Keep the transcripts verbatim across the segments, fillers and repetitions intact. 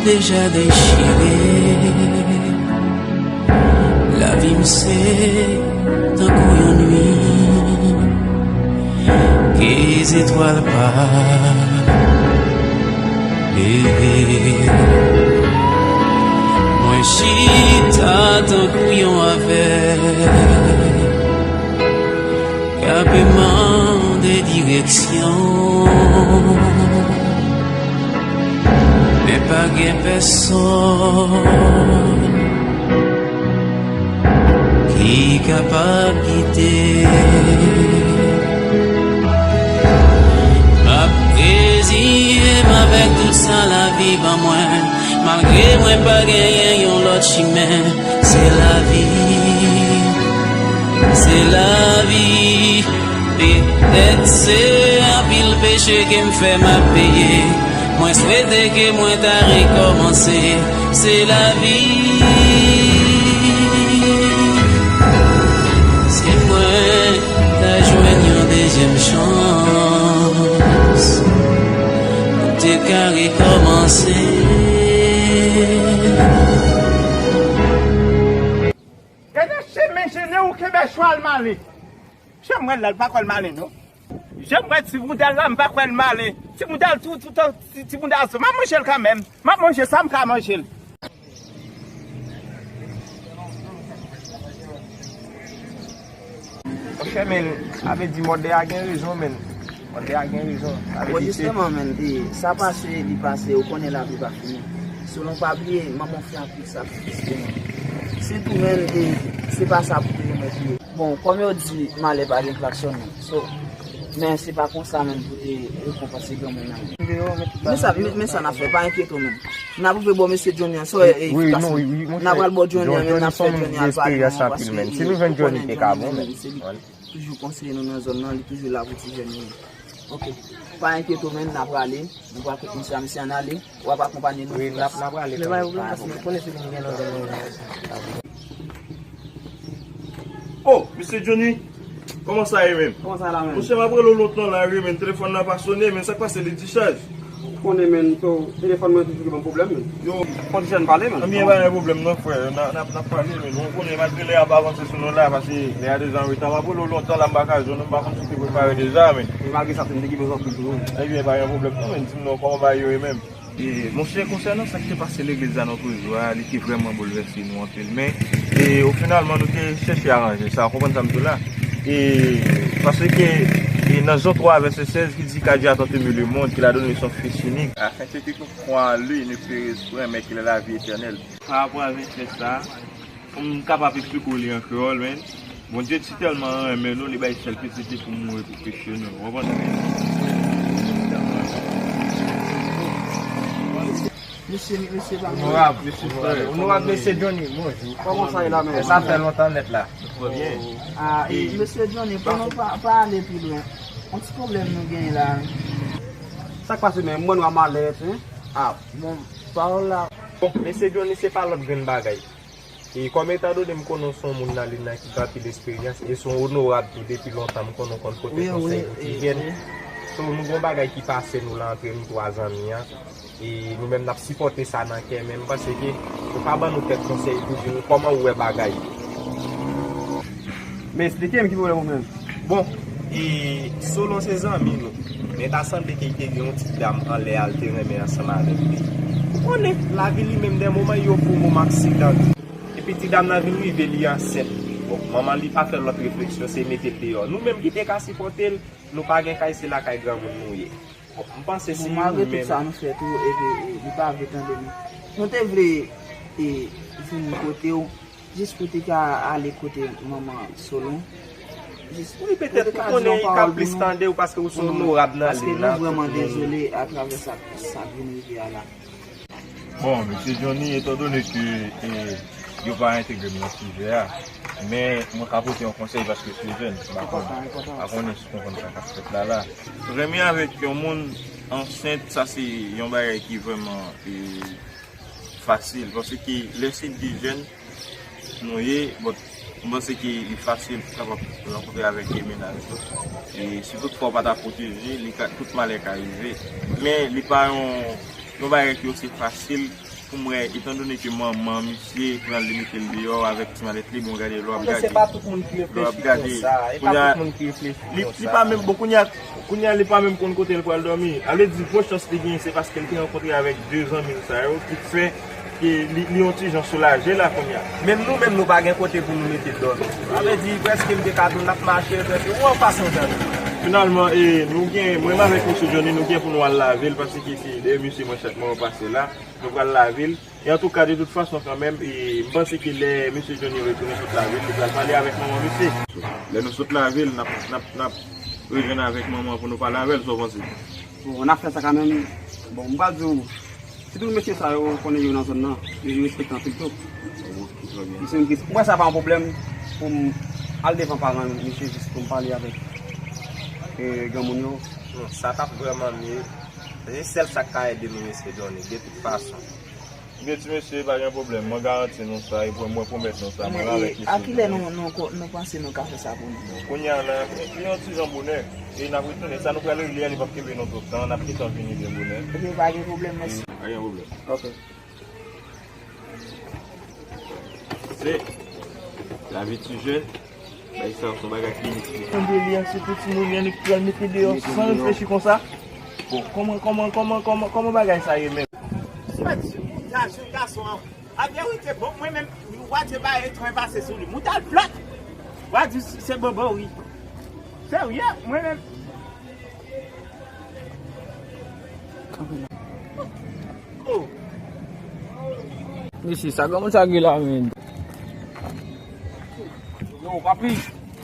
Deja dechire. Lavi m se tankou yon nuit ke zetwal pa klere. Mwen chita tankou yon avèg k ap mande direksyon, men pa gen pèsonn ki kapab gide. M ap reziye m avèk tout sa lavi ban mwen, malgre mwen pa genyen yon lòt chimen. Se lavi, se lavi. Petèt se anpil peche ke m fè m ap peye. Mwen swete ke mwen ta rekòmanse. Se lavi. Si mwen ta jwenn yon dezyèm chans, mwen te ka rekòmanse. Gade chemen jene ou kenbe chwal malen. Jan m wè l la, l pa kwè l malen, non. Jan m wè ti bounda l la, m pa kwè l malen. Ti bounda l tou, tou, tou, ti, ti bounda l tou. M ap manje l kanmenm. M ap manje sa m ka manje l. Monchè, men, sa vle di mòde a gen rezon, men. Mòde a gen rezon. Sa vle Bon, di se jisteman, men, e, sa pase, li pase, ou konnen lavi pa fini. Selon pa bliye, manman fè anpil sakrifis pou nou. Sitou, men, e, se pa sa pou te remèt li. Bon, kòm yo di, malè pa gen klaksònnen. So, men se pa konsa menm pou te rekonpanse granmoun nan. Men sa, men, men sa n ap fè, pa enkyete w menm. N ap rive bò mesye Johnny an, so, e, Wi, efikas. Non, wi, wi, monchè, N ap pral bò Johnny an, men n ap fè Johnny al pale nou, paske ou konnen Johnny, men, se li toujou konseye nou nan zòn nan, li toujou la pou ti jèn yo. Ok. Pa enkyete w menm, n ap prale. Nou pral kote misye a, misye ann ale. W ap akonpanye nou. Wi, n ap, n ap prale. Men pa gen pwoblèm, paske nou konnen se li ki gen nan zòn nan. Oh, mesye Johnny, kòman sa ye menm? Kòman sa la menm? Monchè, m ap rele w lontan la, wi, men telefòn nan pa sonnen, men sa k pase, li dichaj. Ou konnen, men, to, telefòn mwen toujou gen ban m pwoblèm, men. Yo. Fò ti jèn pale, men. Anbyen, pa gen pwoblèm non, frè, n a, n ap, n ap pale, men. Bon, ou konnen, malgre lè a ap avanse sou nou la, paske lè a deja an reta, m ap rele w lontan la, m pa ka jwenn ou, m pa konn si w te prepare deja, men. Men malgre sa, tou, m te gen bezwen anpil tou, wi. Ebyen, pa gen pwoblèm non, men, di m non, kòman bagay yo ye menm? E, monchè, konsènan sa ki te pase legliz la nan Kozo a, li te vrèman boulvèse nou anpil. Men, e, o finalman, nou te chèche aranje sa, ou konprann sa m di w la? E, paske, e, nan Jan twa vèsè sèz ki di, Kadi a tant aimé le monde, qu'il a donné son Fils unique, afin que quiconque croit en lui ne périsse point, mais qu'il ait la vie éternelle. Pa rapò a vèsè sa, pou m kapab eksplike w li an kreyòl, men, Bondye si tèlman renmen nou, li bay sèl pitit li pou mouri pou peche nou. Ou konprann? Mesye, mesye, pa Onorab, mesye frè. Onorab, mesye Johnny, bonjou. Kòman sa ye la menm? Sa fè lontan nèt la. Trè byen. Ah, e, mesye Johnny, pou nou pa, pa ale pi lwen, yon ti pwoblèm nou genyen la. Sa k pase menm? Mwen wè malèt, hein? Ah, bon, pawòl la. Bon, mesye Johnny, se pa lòt grenn bagay. E kòm etandone m konnen w se yon moun nan liy nan ki gen anpil esperyans, e se yon onorab tou depi lontan, m konnen w konn pote konsèy pou ti jèn. So, nou gen yon bagay ki pase nou la antre nou twa zanmi an, e nou menm n ap sipòte sa nan kè, men m panse ke ou ka ban nou kèk konsèy pou di nou kòman ou wè bagay yo. Men eksplike m ki pwoblèm ou menm. Bon, e selon se zanmi nou, men ta sanble ke li te gen yon ti dam anlè a, li te renmen ansanm avèk li. Ou konnen, lavi li menm, dè moman, yo fè yon moman aksidan. Epi ti dam nan vin rive, li ansent. Bon, manman li pa fè lòt refleksyon, se mete l deyò. Nou menm ki te ka sipòte l, nou pa gen kay, se lakay granmoun nou ye. Bon, m panse si nou menm. Bon, malgre tout sa nou fè tou, epi, e, li pa vle tande nou. Nou te vle, e, vin kote w, jis pou te ka ale kote manman Solon. Jis pou te ka di yon pawòl pou nou. Wi, petèt ou konnen li ka plis tande w paske ou se onorab nan liy nan, tout moun. Paske nou vrèman dezole atravè sa, sa k vin rive a la. Bon, mesye Johnny, etandone ke, e, yo pa entegre m nan sijè a, men mwen ka pote yon konsèy paske se jèn, m pa konn, pa konnen si w konprann sa k ap fèt la, la. Renmen avèk yon moun ansent, sa se yon bagay ki vrèman, e, fasil, paske lè se de jèn nou ye, bon, m panse ke li fasil pou kapab rankontre avèk de mennaj yo. E si tout fwa w pa ta pwoteje, li ka, tout malè ka rive. Men li pa yon, yon bagay ki osi fasil Mwen, etandone ke manman misye pran l, li mete l deyò avèk ti malèt li, bon, gade, lè w ap gade, lè w ap gade, kounye a, li, li pa menm, bon, kounye a, kounye a, li pa menm konn kote l pral dòmi. A vle di, gwo chans li genyen, se paske l te rankontre avèk de zanmi l sa yo, ki fè ke li, li yon ti jan soulaje la kounye a. Menm nou menm, nou pa gen kote pou nou mete dòmi. Sa vle di, prèske m te ka di w n ap mache, prèske, ou an fason jan. Finalman, e, nou gen, mwen menm avèk mesye Johnny, nou gen pou nou al lave l, paske se dèyè mesye mwen chak mwen pase la. Nou pral lave l. E antouka, de tout fason, kanmenm, e, m panse ke lè mesye Johnny retounen sot lave l, li pral pale avèk manman misye. Lè nou sot lave l, n ap, n ap, n ap rejwenn avèk manman pou nou pale avè l, sa w panse? Bon, n ap fè sa kanmenm. Bon, m pral di w, sitou mesye sa yo, ou konnen yo nan zòn nan, yo, yo respekte anpil tou. Misye menm ki, mwen, sa pa yon pwoblèm pou m al devan paran misye jis pou m pale avèk, e, granmoun yo. Non, sa t ap vrèman mye. Se sèl sa k ka ede nou, mesye Johnny, de tout fason. Ebyen, ti mesye, pa gen pwoblèm. Mwen garanti nou sa, e mwen pwomèt nou sa, mwen avèk mesye. A kilè nou, nou, nou panse nou ka fè sa pou nou? Kounye a la, e, e yon ti jan bonè, e n ap retounen. Sa nou pral regle a, li p ap kenbe nou tout tan, n ap gentan vini byen bonè. Ebyen, pa gen pwoblèm, mèsi. Pa gen pwoblèm. Ok. Se lavi ti jèn. Bay sa, se yon bagay ki inik. Tande li a, se pou timoun li annik pral mete deyò san reflechi konsa. Bon, kòman, kòman, kòman, kòman, kòman bagay sa ye menm? Sòt sou moutad sou gason an. A verite, bon, mwen menm, w a di bagay etranj pase sou li. Moutad flòt. W a di se bobo, wi. Serye, mwen menm. Mesye, sa granmoun sa gen la menm? Yo, papi.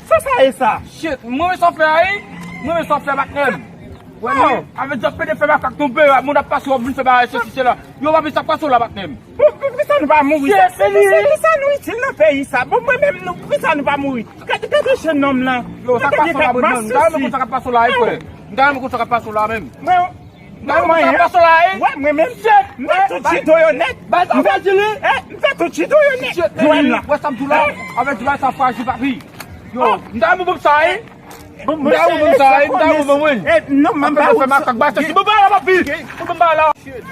Sa sa ye sa? Shit, mwen sa fè a, wi. Mwen sa fè, patnè m. Wè, non, avèk just pede fè makak tonbe, moun ap pase w ap vin fè bagay sesi sela. Yo, papi, sa pase w la, patnè m? Pou, pou, poukisa nou pa mouri? Shit, se li. Poukisa nou itil nan peyi sa? Bon, mwen menm, nou, poukisa nou pa mouri? Gade, gade jennonm lan. Yo, sa k pase w la, bro? M ta renmen konn sa k ap pase w la, wi, frè. M ta renmen konn sa k ap pase w la menm. Mwen, m ta renmen konn sa k ap pase w la, wi. Wè, mwen menm. M fè tout jido yo nèt. Bay sa, bay di li. Eh, m fè tout jido yo nèt. Jwèm la. Wè sa m di w la? Avèk di bay sa frajil, papi. Yo, m ta renmen w ban m sa, wi. M ta renmen w ban m sa, wi. M ta renmen w ban mwen. Eh, non, m pa fè makak, bay sa. Bon, bay la, papi. Bon, bay la. Shit.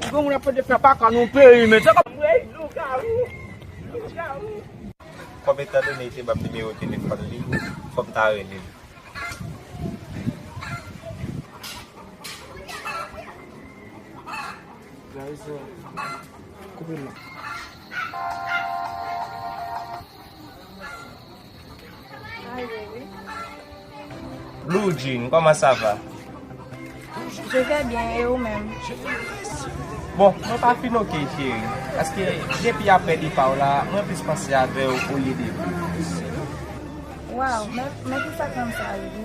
Granmoun ap pede fè paka nan peyi, men. Se kòm. Wi, lougawou. Lougawou. Kòm etandone li te ban m nimewo telefòn li, fò m ta rele l. Guys, uh, koupe l la. Hi, baby. Blue Jean, comment ça va? Je vais bien, et vous-même? Bon, mwen pa fin oke, cheri. Paske depi apre depa w la, mwen plis panse avè w olye de ou. Wow, men, men kisa k rann sa rive?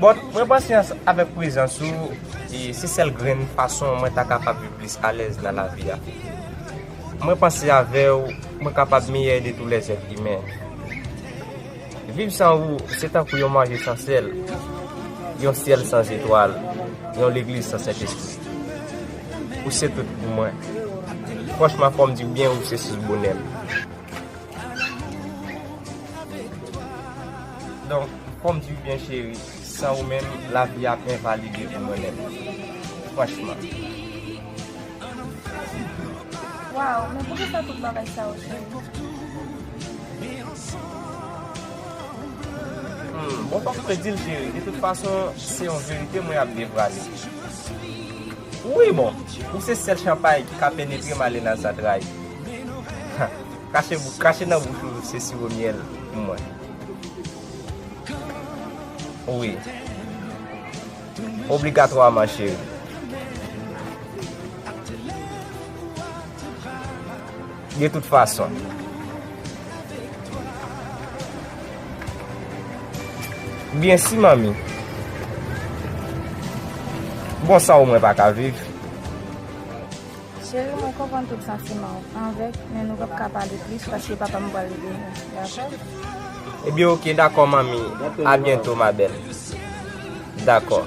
Bon, mwen panse ans-, avèk prezans ou, e se sèl grenn fason mwen ta kapab viv plis alèz nan lavi a. Mwen panse avè w, mwen kapab meyè de tou lèzèt imen. Viv san ou, se tankou yon manje san sèl, yon syèl san zetwal, yon legliz san Sentespri. Ou se tout pou mwen. Franchman, fò m di w byen, ou se sous bonè m. Donk, fò m di w byen, cheri, san ou menm, lavi a ap envalide pou mwen menm. Franchman. Waw, men poukisa tout bagay sa yo, cheri? Hmm, bon, fòk mwen di l, cheri. De tout fason, se yon verite mwen ap devwale. Wi, bon, ou se sèl chanpay ki ka penetre m ale nan zantray. Krache bou-, krache nan bouch ou, se siwo myèl pou mwen. Wi. Obligatwaman, cheri. De tout fason. Byensi, manmi. Bon, san ou mwen pa ka viv. Cheri, mwen konprann tout santiman w anvè, men nou p ap ka pale plis paske papa m pral vini, dakò? Ebyen, oke, dakò, manmi. A byento, ma belle. Dakò.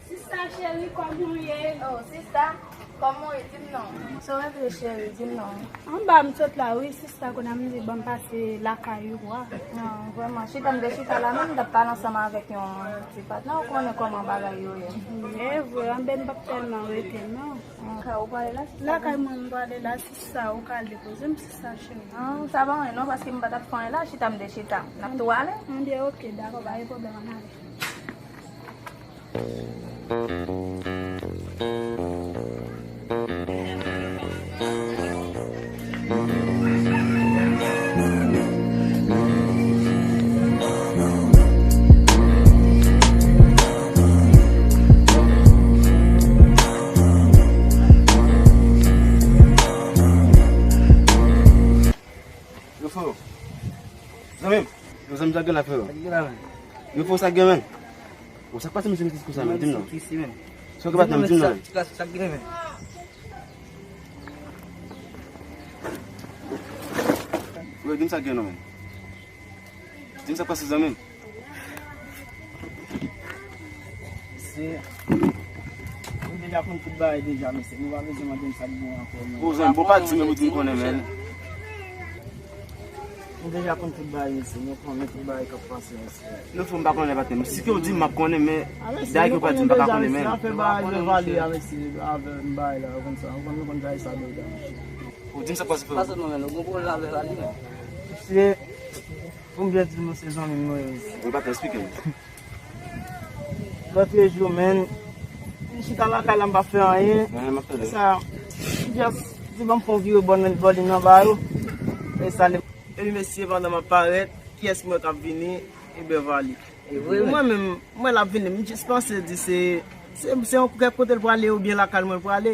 Sista cheri, kòman w ye? Oh, sista. Kòman w ye? Di m non. Sa w rele cheri? Di m non. Anba m sot la, wi, sista, kounye a m di, ban m pase lakay ou a. Non, vrèman, chita m te chita la, menm m t ap pale ansanm avèk yon ti patnè, ou konnen kòman bagay yo ye. E vre, anben m p ap tèlman rete, non. Lakay ou prale la, sista? Lakay mwen, m prale la, sista, ou ka al depoze m, sista cheri. Ah, sa pa anyen, non, paske m pa t ap fè anyen la, chita m te chita. N ap tou ale? Anben, oke, dakò, pa gen pwoblèm, ann ale. Yo, frè. Zanmi m. Yo, zanmi, sa k gen la, frè? Sa k gen la, men? Yo, frè, sa k gen, men? Bon, sa k pase, mesye, mesye, konsa, men? Di m non. Sa k pase, men? Di m non. Sa k gen, men? Yo, di m sa k gen non, men. Di m sa k pase, zanmi m. Se, nou deja konn tout bagay deja, mesye. Nou pa bezwen mande m sa k gen ankò, non. Bon, zanmi, bon, pa di m, men, ou di m konnen, men. Nou deja konn tout bagay, mesye. Nou konnen tout bagay k ap pase, mesye. Non, frè, m pa konnen, patnè. Si ke w di m, m ap konnen, men bagay ke w pa di m, m pa ka konnen, men. Afè bagay yo vale a, mesye, avè m bagay la, ou konn sa. Ou konn, nou konn bagay sa deja, mesye. Ou di m sa k pase, frè. Pase non, men, nou gon pwoblèm avè vale, men. Mesye, pou m byen di nou, se zanmi m nou ye, mesye. Wi, patnè, eksplike m. Lòt jou, men, m chita lakay la, m pa fè anyen. Sa, just di ban m fè yon vire bò nan, bò liy nan ba yo. E sa, epi mesye, pandan m ap parèt, kiyès m wè k ap vini? E Beverly. Mwen menm, mwen l ap vini, m jis panse di se, se, se yon kèk kote l prale oubyen lakay mwen l prale.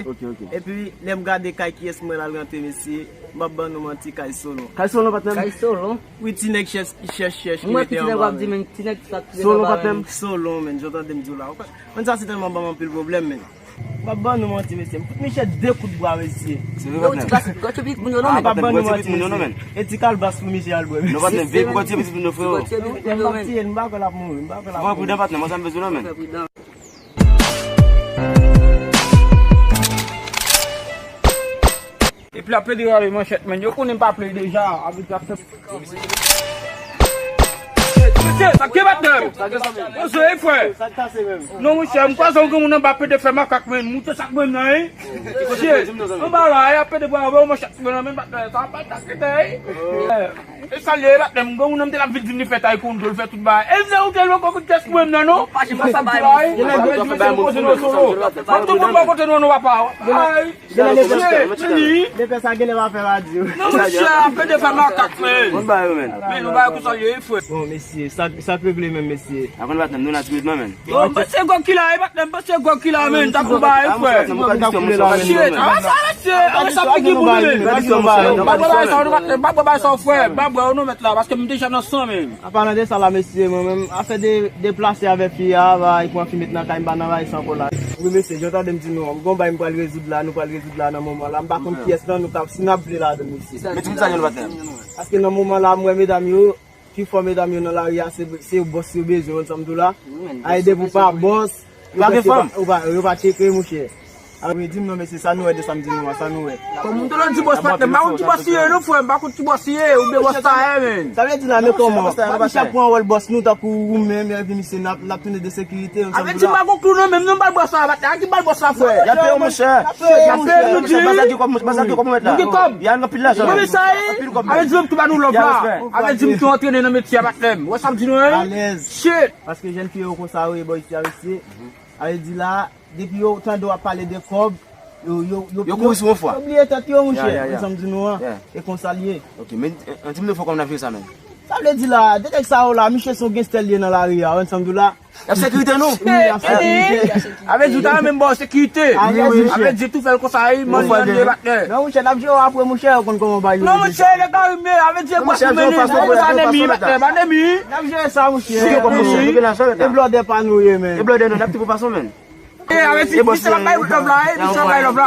Epi, lè m gade kay kiyès m wè l al rantre, mesye, m p ap ban nou manti, kay Solon. Kay Solon, patnè m? Kay Solon? Wi, ti nèg chèch, chèch, chèch ki mete anba men. Mwen wè ti nèg w ap di, men ti nèg sa k rete anba men. Solon, men, jan w tande m di w la. Ou konn sa, se tèlman ban m anpil pwoblèm, men. M p ap ban nou manti, mesye. M fout Michel de kout bwa, mesye. Se vre, patnè. Gwo ti pitit moun yo non, men. M p ap ban nou manti, mesye. E ti kalbas pou Michel al bwè, mesye. Non, patnè, veye pou gwo ti pitit moun yo, frè. M p ap tiye l, m pa kwè l ap mouri, m pa kwè l ap mouri. Pran pridan, patnè, mwen sa m bezwen non, men. Epi l ap plede rayi manchèt, men. Yo konnen m pa play deja. Abit ap fè. Mesye, sa k gen, patnè m? Poze, wi, frè. Non, monchè, m kwaze yon granmoun anba pede fè makak, men. Moute sa k mwen nan, wi. Mesye, anba la, y ap pede pran yon manchèt mwen nan men, patnè. Sa pa ta kite, wi. E sa l ye, patnè m, granmoun nan m te la vin di m li fè taekwondo, li fè tout bagay. E vle ou te lwen kòk tès mwen nan, non? Pa janm fè sa bay moun. Gen nèg yo di, mesye, poze non, Solon. Mwen tou moun bò kote nou, non, papa. Ay. Gen lè lepè sa genlè pa fè radyo. Non, monchè, apre de fè makak, men. Bon, ba yo, men. Men nou ba yo konsa l ye, wi, frè. Bon, mesye, sa, sa k regle menm, mesye? Avan n bat nan, nou la timidman, men. Yo, m panse gòg ki la, e patnè m, m panse gòg ki la, men. Tankou ba yo, frè. Shit, avan sa, mesye, avan sa, figi boule. Pa bwè bay sa, nou bat, pa bwè bay sa, frè. Pa bwè, nou mèt la, paske m deja nan san, men. An palan de sa la, mesye, mwen menm, afè de deplase avèk fi a, bay, pran fi met nan kay, m pa nan bay sa ankò la. Wi, mesye, jan w tande m di nou an, m gon bay m pral rezoud la, nou pral rezoud la nan moman la. M pa konn kiyès nan nou k ap, si n ap vle ladan l, mesye. Men timoun sa yo, nou pa t nan. Paske nan moman la, m wè medam yo, pifò medam yo nan lari a, se, se yo bòs yo bezwen, konn sa m di w la. Ay, depi w pa bòs, yo pa, yo pa tcheke, monchè. A wi, di m non, mesye, sa nou wè de sa m di nou an, sa nou wè? Kòm m te lè di bòs patnè, m pa konn ki bòs li ye, non, frè, m pa konn ki bòs li ye, oubyen bòs sa ye, men. Sa vle di la, men kòman? Patricia pran wòl bòs nou tankou ou menm, epi misye n ap, n ap tounen de sekirite, ansanm. Avè di m pa gon klou nan men m, non, m pa bòs la, patnè, a ki bal bòs la, frè? Y ap peye w, monchè. Y ap peye nou di. Baz la gen kòb, baz la gen kòb, mèt la. Nou gen kòb. Y a anpil lajan. Mwen, men sa ye. Anpil kòb. Avè di m tou ba nou love la. Avè di m tou antrene nan metye a, patnè. Ou wè sa m di nou, hein? Shit. Paske jèn fi yo konsa yo ye bò isi a, mesye. Avè di la, depi yo tande w ap pale de kòb, yo, yo, yo, yo kouri sou yon fwa. Yo bliye tèt yo, monchè. Wè sa m di nou an. E konsa l ye. Ok, men, eh, di m de fwa kòman n ap jere sa, men. Sa vle di la, de nèg sa yo la, misye se yon gangster l ye nan lari a, wè sa m di w la. Y ap sekirite nou. Wi, y ap sekirite. Avè di w ta renmen ba w sekirite. Avè di tou fè l konsa, wi, mannyè de patnè. Non, monchè, n ap jere w apre, monchè, ou konn kòman bagay yo ye. Non, monchè, nèg la rive, avè di e bwè pou mennen, nèg la pa nèmi, patnè, pa nèmi. N ap jere sa, monchè. Nou gen kòb, monchè, nou gen lajan, nèg la. E blòdè pa nou ye, men. E blòdè nou, n ap ti pou fason, men. E, avè di, misye ap bay love la, e, misye ap bay love la.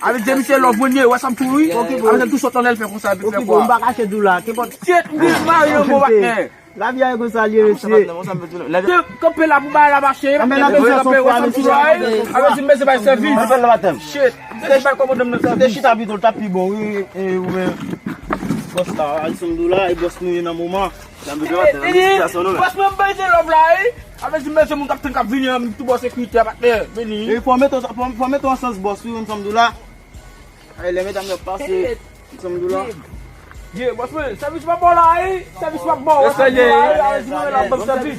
Avè di, misye love mwen ye, wè sa m tou, wi. Avè di, tou sot anlè l fè konsa, epi fè kwa. Bon, m pa kache di w la, kenpòt. Shit, m vin mare yon bon patnè. Lavi a e konsa l ye, mesye. Te kanpe la pou bagay la mache, kanpe, wè sa m sou la, avè di m bezwen bay sèvis. Shit, m bezwen bay kòmandan m nan sèvis. Te chita pito, l t ap pi bon, wi, e, ou men. Bòs la, Alexandre la, e bòs nou ye nan moman. Bòs mwen, m bezwen lòv la, wi. Avè di m bezwen moun k ap tann k ap vini an, tou bò sekirite a, patnè, vini. E fò mete, fò, fò mete w an sans bòs, wi, Alexandre la. Ay, lè medam yo ap pase, Alexandre la. Ye, bòs mwen, sèvis pa bò la, wi. Sèvis pa bò, wè sa ye, avè di mwen la, ban m sèvis.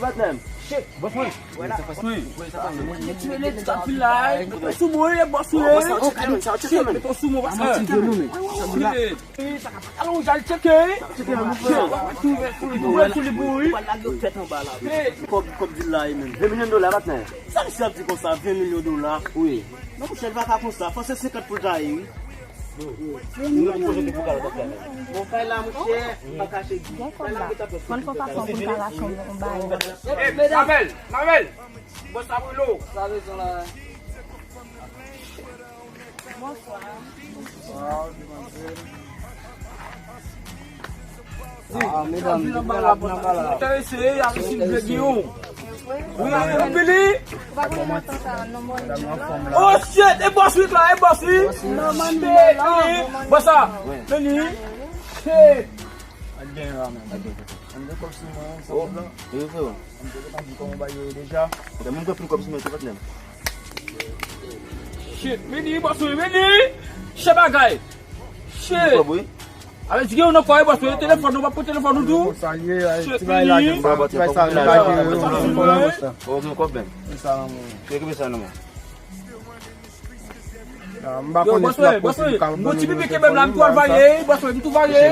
Shit, bòs mwen. Bòs mwen. Mwen retire lè ti kapil la, wi. Mete w sou mwen, wi, bòs mwen. Mete w sou mwen, bòs mwen. Wi, sa ka fè alonj al tcheke, wi. Tcheke, wi. Tou ouvè sou li, tou ouvè sou li pou wi. Kòb, kòb dil la, wi, menm. Ven milyon dola, patnè. Sa misye ap di konsa, ven milyon dola? Wi. Non, monchè, li pa ka konsa. Fò se senkant pou l ta ye, wi. Bon, kay la, monchè, pa kache di. Kay la, fòn fè fason pou n ka rache yon bagay. Eh, Mabel, Mabel! Bon, sa brilo. Sa bezwen la. Ah, medam, depi la, depi la. Te eseye, a resi vle gen yon. Wi, anpil li. Oh, shit, e bòs wi la, e bòs wi. Shit, wi. Bòs sa, vini. Shit. Al gen la, men. Al gen kòb sou mwen, sa la. Wi, frè. Mwen te gentan di kòman bagay yo ye deja. Mwen pran pil kòb sou mwen, se patnè m. Shit, vini, bòs wi, vini. Chè bagay. Shit. Kòb, wi. Avè di gen yon nan kò, bòs wi, telefòn, nou pa pran telefòn nou tou. Shit, vini. Ti bagay sa, ti bagay sa, ti bagay sa. Oh, gen kòb, men. Sa, mwen. Yo, bòs wi, bòs wi. M gon ti pipi kenbe m la, m tou al varye, bòs wi, m tou varye.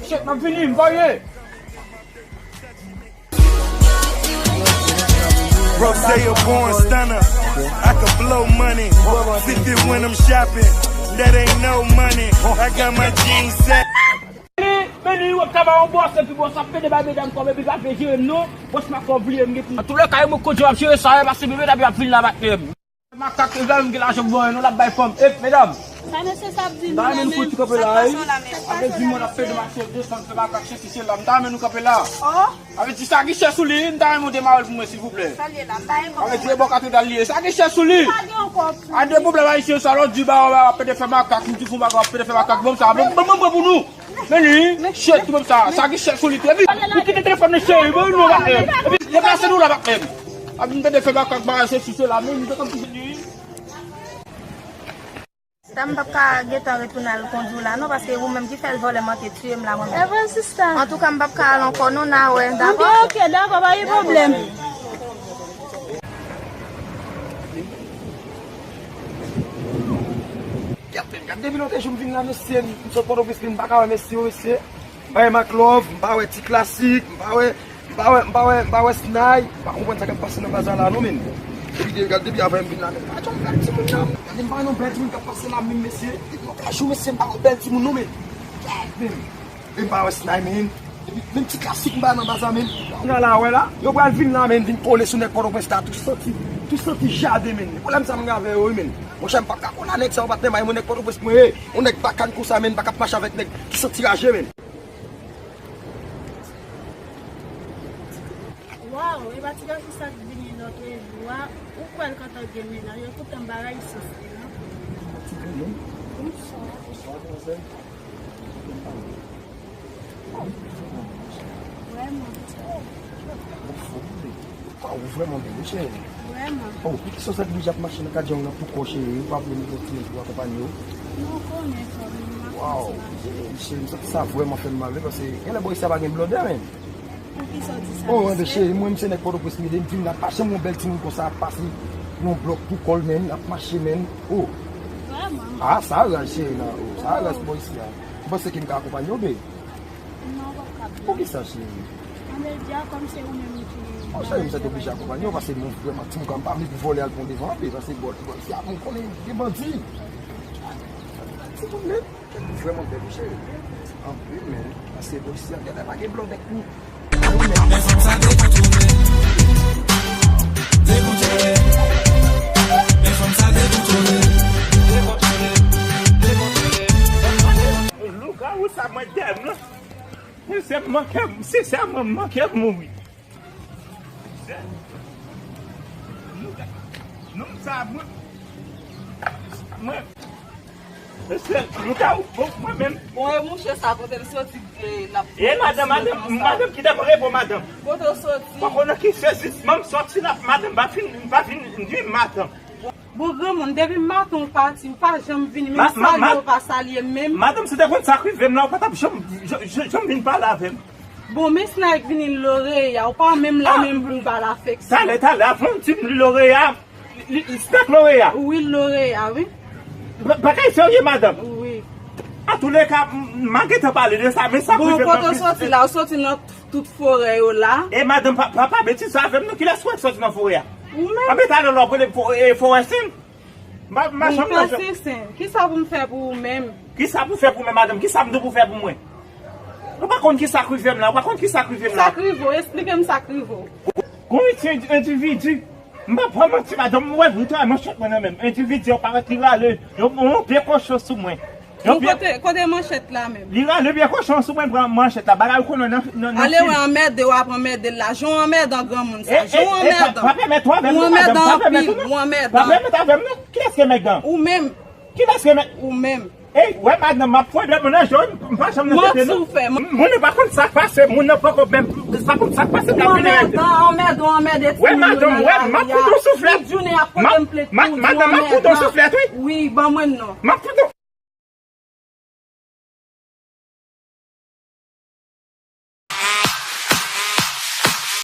Shit, m ap vini, m varye. Bro, say a born stunner. I could blow money. Fifty when I'm shopping. That ain't no money. I got my jeans set. Meni, meni, w ap travay yon bòs, epi bòs ap pede bay medam kòb, epi pa vle jere m non. Bòs m ap vle m gen pou. An tou le ka, e mwen konn jan m ap jere sa, e pase bebe, epi ap vin la batè m. Makak, e vle m gen lajan pou mwen, non, l ap bay fanm. E, medam. Sa mesye sa ap di nou la menm? Sa k pase la menm? Avè di mwen ap pede mache desann fè makak, chèche sèl la. M ta renmen nou kanpe la. Oh. Avè di sa ki chè sou li, m ta renmen w demare l pou mwen, silvouplè. Sa l ye la, m pa gen kòb. Avè di e bò katedral li ye. Sa ki chè sou li. Pa gen yon kòb sou li. A de pwoblèm ayisyen sa, lòt di ba w ap pede fè makak, m di fon bagay ap pede fè makak. Bon sa, bon, bon, bon, bon pou nou. Meni, shit, tout sa, sa ki chèch sou li tou. Epi, ou kite telefòn nan cheri, bon, nou la, eh, epi, deplase nou la, eh. Ap vin tande fè makak, bagay, se si, se la, meni, se kòm si se li. Sista, m p ap ka gentan retounen al kondwi w la, non, paske ou menm ki fè l vòlè manke tiye m la, mwen menm. E vre, sista. Antouka, m p ap ka al ankò, non, n a wè, dakò? Anben, oke, dakò, pa gen pwoblèm. Gad, gad, depi lòt jou m vin la, mesye, m sot Pòtoprens, m pa ka wè mesye yo, mesye. M pa wè Mac Love, m pa wè Ti Klasik, m pa wè, m pa wè, m pa wè, m pa wè Snay. M pa konprann sa k ap pase nan bazar la, non, men. Depi, gad, depi avè m vin la, men. Pa janm gad timoun nan. Gade, m pa wè non bèl timoun k ap pase la, men, mesye. Depi lòt jou, mesye, m pa wè bèl timoun, non, men. Gad, men. E m pa wè Snay, men. Epi, menm Ti Klasik m pa nan baza, men. Kounye a la, wè la, yo pral vin la, men, vin kole sou nèg Pòtoprens la, tou santi, tou santi jaden, men. Pwoblèm sa m gen avè yo, wi, men. Monchè, m p ap ka kole a nèg sa yo, patnè, m a yon nèg Pòtoprens mwen ye. Yon nèg bakan konsa, men, m pa ka ap mache avèk nèg ki santi raje, men. Waw, e pa ti gason sa k vini lòtrejou a, ou kwè l kontan gen mennaj, poutan m pa rayi sans li, non. Ti granmoun. Bonswa. Bonswa, demwazèl. Vrèman. Ou vrèman bèl, wi, cheri. Vrèman. Oh, poukisa w sa oblije ap mache nan kadjong nan pou kò, cheri? Ou pa vle m gen yon timoun pou akonpanye w? Non, ou konnen kòman m ap... Waw, cheri, m santi sa vrèman fè m mal, wi, paske genlè bò isi a pa gen blòdè, men. Poukisa w di sa, mesye? Oh, anben, cheri, mwen, m se nèg Pòtoprens m ye, m vin la, pa janm wè yon bèl timoun konsa ap pase yon blòk pou kò l, men, ap mache, men. Oh. Vrèman? Ah, sa raz, cheri, nan, oh, sa raz bò isi a. Ou panse ke m ka akonpanye w, babe? Non, w p ap ka byen. Poukisa, cheri? Anben, di a kòm se ou menm ki... Oh, cheri, m sèt oblije akonpanye w, paske mwen vrèman, timoun, m pa vle pou vòlè al pran devan, anben, paske bò, bò isi a, mwen konnen gen bandi. Timoun, men. Vrèman bèl, wi, cheri. Anpil, men. Paske bò isi a, genlè pa gen blòdè pou. Men fanm sa dekontwole. Dekontwole. Men fanm sa dekontwole. Dekontwole. Dekontwole. Lougawou sa mwen dèm, non. Sè m manke, sensèman, m manke mouri. Sè, nou, nou sa, mwen, mwen, sè, nou ka, bon, mwen menm. Bon, e mouche sa, kote l soti, e l ap E madanm, madanm, madanm, kite m repo, madanm. Kote w soti? Pa konnen ki sezisman m soti la, madanm, pa fin, pa fin di madanm. Bon, granmoun, depi maten w pati, w pa janm vini, menm salye w pa salye m menm. Madanm, si w te konn sa k rive m la, ou pa t ap janm, janm, janm vin pale avè m. Bon, men Snake vini Loreya, ou pa menm la menm pou l ba l afeksyon. Talè, talè, avan w di m Loreya, li, li, Snake Loreya. Wi, Loreya, wi. Ba-, bagay serye, madanm. Wi. Antouleka, m, m a gentan pale de sa, men sa k rive m nan. Bon, kote w soti la, w soti nan tout forè yo la. E madanm, pa, pa, pa betize avè m non, kilès ou wè k soti nan forè a? Ou menm. Anben talè lè w ap rele fo-, e, forè sen. M pa, m pa janm nan. Bon, fè sen sen. Kisa pou m fè pou ou menm? Kisa pou fè pou mwen, madanm? Kisa m dwe pou fè pou mwen? Ou pa konn kisa k rive m la, ou pa konn kisa k rive m la. Sa k rive w? Esplike m sa k rive w. Gon ti endividi, m pa pran manti, madanm, m wè vre, manchèt mwen nan men m. Endividi an parèt li rale, yon, yon pye kochon sou mwen. Bon, kote, kote manchèt la menm? Li rale pye kochon sou mwen, pran manchèt la. Bagay ou konnen nan, nan, nan. Ale wè anmède w ap anmède l la. Jan w anmèdan granmoun sa. Jan w anmèdan. Pa pèmèt ou avè m non, madanm. Pa pèmèt ou non. Ou anmèdan. Pa pèmèt avè m non. Kilès ki mèg dan? Ou menm. Kilès ki mèg? Ou menm. Ey, wè madanm, m ap fwede mwen nan je w, m pa janm nan tete non. Manti w fè. Moun nan pa konn sa k pase, moun nan poko menm pa konn sa k pase, l ap vini rete. Ou anmèdan, anmède, anmède timoun yo nan lari a. Wè madanm, wè, m ap fout yon souflèt. Tout jounen y ap pote m plent pou w di w anmèdan. Madanm, m ap fout yon souflèt, wi. Wi, ban mwen non. M ap fout yon